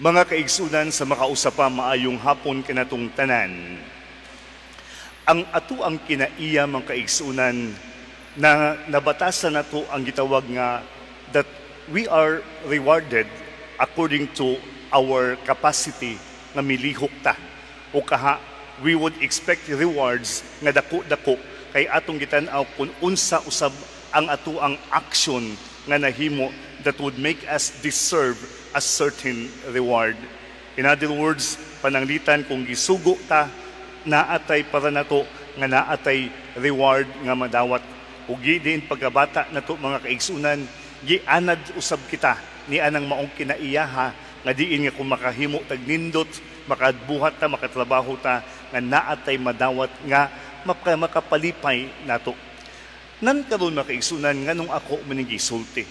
Mga kaigsunan sa makausa pa, maayong hapon kanatong tanan. Ang ato ang kinaiya, mga kaigsunan, na nabatasan nato ang gitawag nga that we are rewarded according to our capacity nga milihok ta o kaha we would expect rewards nga dako-dako kay atong gitan-aw kung unsa usab ang ato ang action nga nahimo that would make us deserve a certain reward. In other words, pananglitan kung gisugo ta, naatay para nato nga naatay reward nga madawat. Ug diin pagkabata nato, mga kaigsunan, gianad usab kita ni anang maong kinaiyaha nga diin nga kung makahimo tag nindot, makabuhat ta, makatrabaho ta, nga naatay madawat nga makapalipay nato. Nan karon, mga kaigsunan, nganong ako maning gisulti?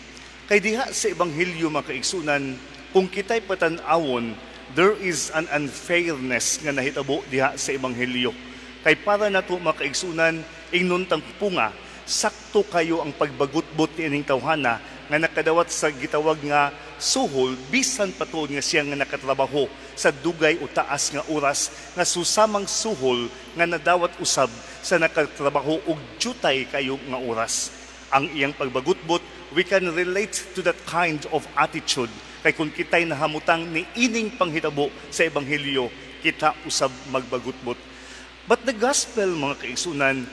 Kay diha sa Ebanghelyo, mga kaigsunan, kung kita'y patan-awon, there is an unfairness nga nahitabo diha sa Ebanghelyo. Kay para nato, mga kaigsunan, ingnon tang punga, sakto kayo ang pagbagutbot ni ining tawhana nga nakadawat sa gitawag nga suhol bisan patuod nga siya nga nakatrabaho sa dugay o taas nga oras nga susamang suhol nga nadawat usab sa nakatrabaho og jutay kayo nga oras. Ang iyang pagbagutbot, we can relate to that kind of attitude kay kung kita'y nahamutang ni ining panghitabo sa Ebanghelyo, kita usab magbagutbot. But the gospel, mga kaigsunan,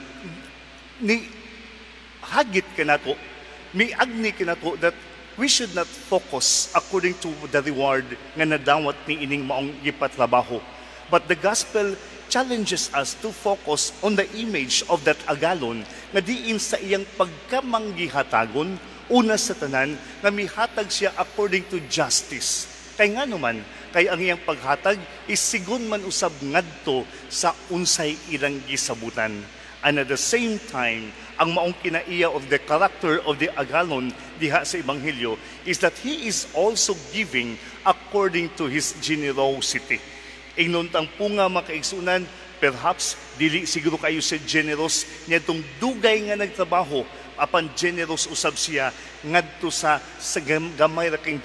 ni hagit kanato, miagni kanato that we should not focus according to the reward nga nadawat ni ining maong gipatrabaho. But the gospel challenges us to focus on the image of that agalon nga diin sa iyang pagkamanggihatagon, una sa tanan nga mihatag siya according to justice. Kay nga naman, kay ang iyang paghatag is sigon man usab ngadto sa unsay ilang gisabutan. And at the same time, ang maong kinaiya of the character of the agalon diha sa Ebanghelyo is that he is also giving according to his generosity. Ingnon tang punga, mga kaigsunan, perhaps dili siguro kayo sa generous niadtong dugay nga nagtrabaho, apan generous usab siya ngadto sa gamay ra king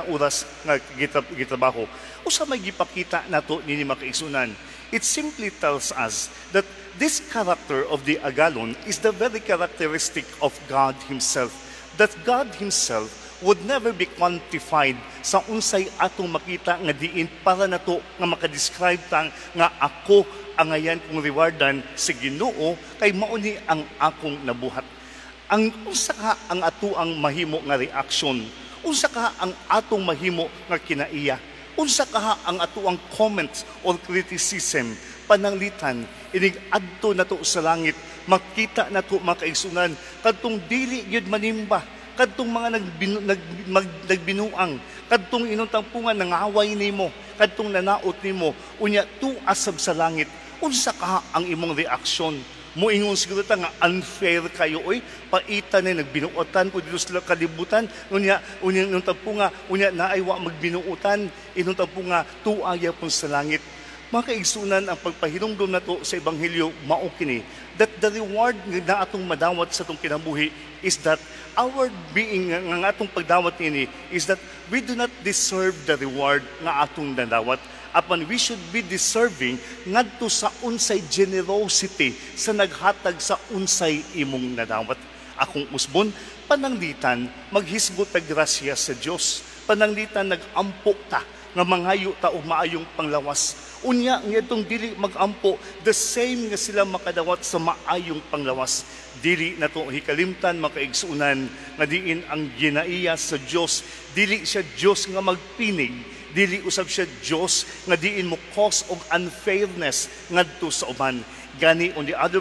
oras nga gitrabaho. Usa may gipakita nato nini, mga kaigsunan? It simply tells us that this character of the agalon is the very characteristic of God Himself. That God Himself would never be quantified sa unsay atong makita nga diin para nato nga makadescribe tang nga ako angayan kong rewardan sa Ginoo kay mao ni ang akong nabuhat. Ang unsa ka ang ato ang mahimo nga reaction? Unsa ka ang atong mahimo nga kinaiya? Unsa ka ang ato ang comments or criticism? Pananglitan inig adto nato sa langit, makita nato, mga kaigsunan, kadtong dili gyud manimba, kadtong mga nagbinuang, kadtong inuntang punga nangaway nimo, kadtong nanaot nimo, unya tuasab sa langit, unsa ka ang imong reaksyon? Moingon siguro ta nga unfair kayo oy, paita ni nagbinuotan ko dito sa kalibutan, unya unya inuntang punga unya naay wa magbinuotan, inuntang punga tua gyapon sa langit. Mga kaigsunan, ang pagpahinumdom nato sa Ebanghelyo mao kini that the reward nga atong madawat sa atong kinabuhi is that our being nga atong pagdawat niini is that we do not deserve the reward nga atong nadawat, apan we should be deserving ngadto sa unsay generosity sa naghatag sa unsay imong nadawat. Akong usbon, pananglitan maghisgot tag grasya sa Dios, pananglitan nagampo ta nga mangayo ta og maayong panglawas. Unya ngadtong dili magampo, the same nga sila makadawat sa maayong panglawas. Dili nato hikalimtan, mga kaigsunan, nga diin ang ginaiya sa Dios, dili siya Dios nga magpinig, dili usab siya Dios nga diin mo cause og unfairness ngadto sa uban. Gani on the other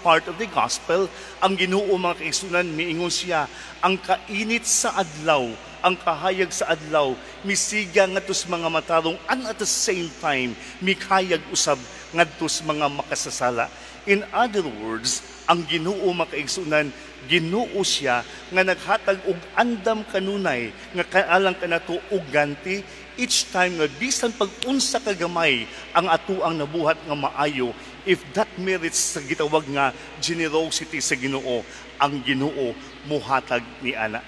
part of the gospel, ang Ginoo, mga kaigsunan, miingon siya, ang kainit sa adlaw, ang kahayag sa adlaw, misiga ngadto sa mga matarong and at the same time mikayag usab ngadto sa mga makasasala. In other words, ang Ginoo, mga kaigsunan, Ginoo siya nga naghatag og andam kanunay nga kaalang kanato og ganti each time nga bisan pag unsa ka gamay ang atuang nabuhat nga maayo, if that merits sa gitawag nga generosity sa Ginoo, ang Ginoo muhatag ni ana.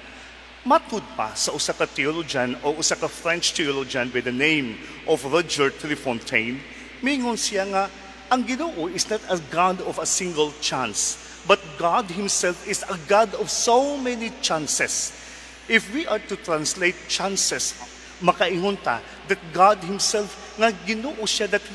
Matud pa sa usa ka theologian o usa ka French theologian by the name of Roger Trifontaine, mingon siya nga ang Ginoo is not a God of a single chance, but God Himself is a God of so many chances. If we are to translate chances, makaingon ta that God Himself nga Ginoo siya that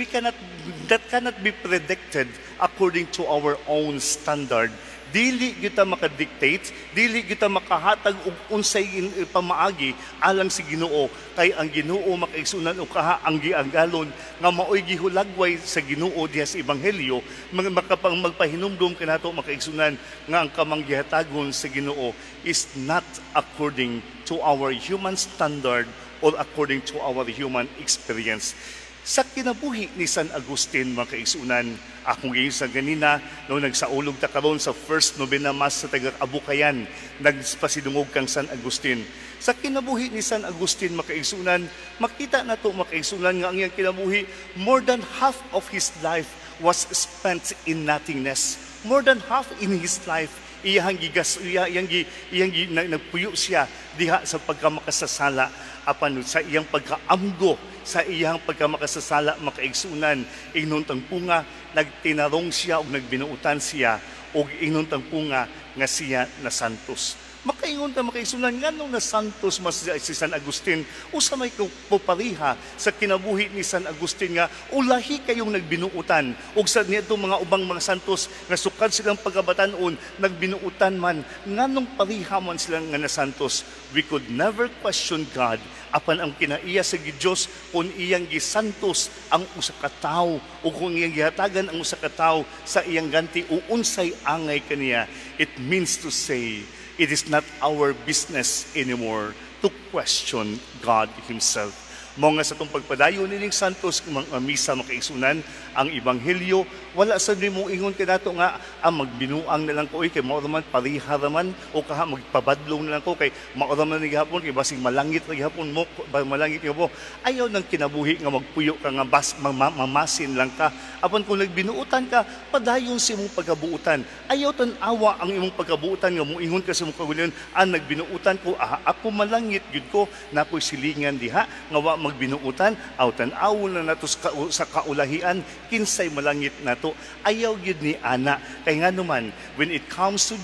cannot be predicted according to our own standard. Dili kita makadictate, dili kita makahatag og unsay pamaagi alang sa Ginoo, kay ang Ginoo, makaigsunan, o kaha ang gianggalon nga maoy gihulagway sa Ginoo diha sa ebanghelyo, mga makapang magpahinumdum kanato, makaigsunan, nga ang kamanggihatagon sa Ginoo is not according to our human standard or according to our human experience. Sa kinabuhi ni San Agustin, mga kaigsunan, akong giingon sa ganina, no nagsaulog ta karon sa first novena mass sa taga Abukayan, nagpasidungog kang San Agustin. Sa kinabuhi ni San Agustin, mga kaigsunan, makita nato, mga kaigsunan, nga ang iyang kinabuhi, more than half of his life was spent in nothingness. More than half in his life, iyang gigas iya, iyang gi, iyang gi, nagpuyo siya diha sa pagkamakasasala. Apan sa iyang pagkaamgo sa iyang pagkamakasasala, makaigsunan, ingnon tangpunga nagtinarong siya ug nagbinuutan siya ug ingnon tangpunga nga siya na santos. Makaingon ta, makaigsunan, nganong na santos mas si San Agustin? Usa may pupariha sa kinabuhi ni San Agustin nga ulahi kayong nagbinuutan ug sa niadtong mga ubang mga santos nga sukad silang pagkabatan-on nagbinuutan man, nganong pariha man silang nga nasantos? We could never question God. Apan ang kinaiya sa Dios, kung iyang gisantos ang usa ka tawo o kung iyang gihatagan ang usa ka tawo sa iyang ganti o unsay angay kaniya, it means to say it is not our business anymore to question God Himself. Mao nga sa itong pagpadayon nining Santos mga misa, makaigsunan, ang ebanghelyo, wala sa nimo ingon kanato nga ang magbinuang na lang ko, oy, kay mao raman, pariha raman, o kaha magpabadlong na lang ko kay mao raman ni gihapon, kay basig malangit na gihapon mo, malangit gihapon. Ayaw ng kinabuhi nga magpuyo ka nga bas mamasin lang ka. Apan kung nagbinuutan ka, padayon sa imong pagkabuutan. Ayaw tan-awa ang imong pagkabuutan nga moingon ka sa imong kaugalingon, ang nagbinuutan ko, ah, ako malangit gyud ko, nakoy silingan diha nga wa magbinuutan. Aw tan-awon na nato sa kaulahian kinsay malangit nato. Ayaw gyud ni ana, kay nga naman when it comes to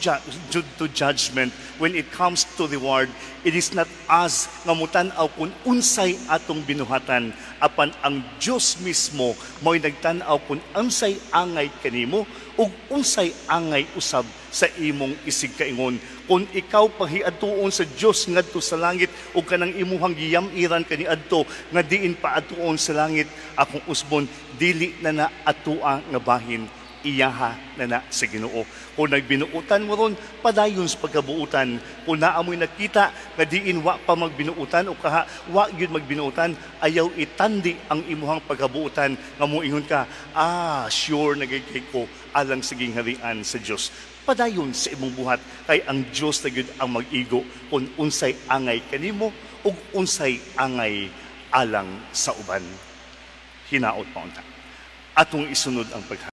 judgment, when it comes to reward, it is not us nga mutan-aw kung unsay atong binuhatan, apan ang Dios mismo mo'y nagtan-aw kung unsay angay kanimo ug unsay angay usab sa imong isig kaingon. Kung ikaw pahiadtuon sa Dios ngadto sa langit ug kanang imuhang giyam-iran kaniadto nga diin paadtuon sa langit, akong usbon, dili na na atua nga bahin, iyaha na na sa Ginoo. Kung nagbinuutan mo ron, padayon sa pagkabuutan. Kung naamoy nakita nga diin wa pa magbinuutan o kaha wa gyud magbinuutan, ayaw itandi ang imuhang pagkabuutan nga moingon ka, "Ah, sure na gyud ko alang sa gingharian sa Dios." Padayon sa imong buhat, kay ang Dios na gyud ang mag-igo kung unsay angay kanimo ug unsay angay alang sa uban. Hinaot pa unta atong isunod ang paghatag.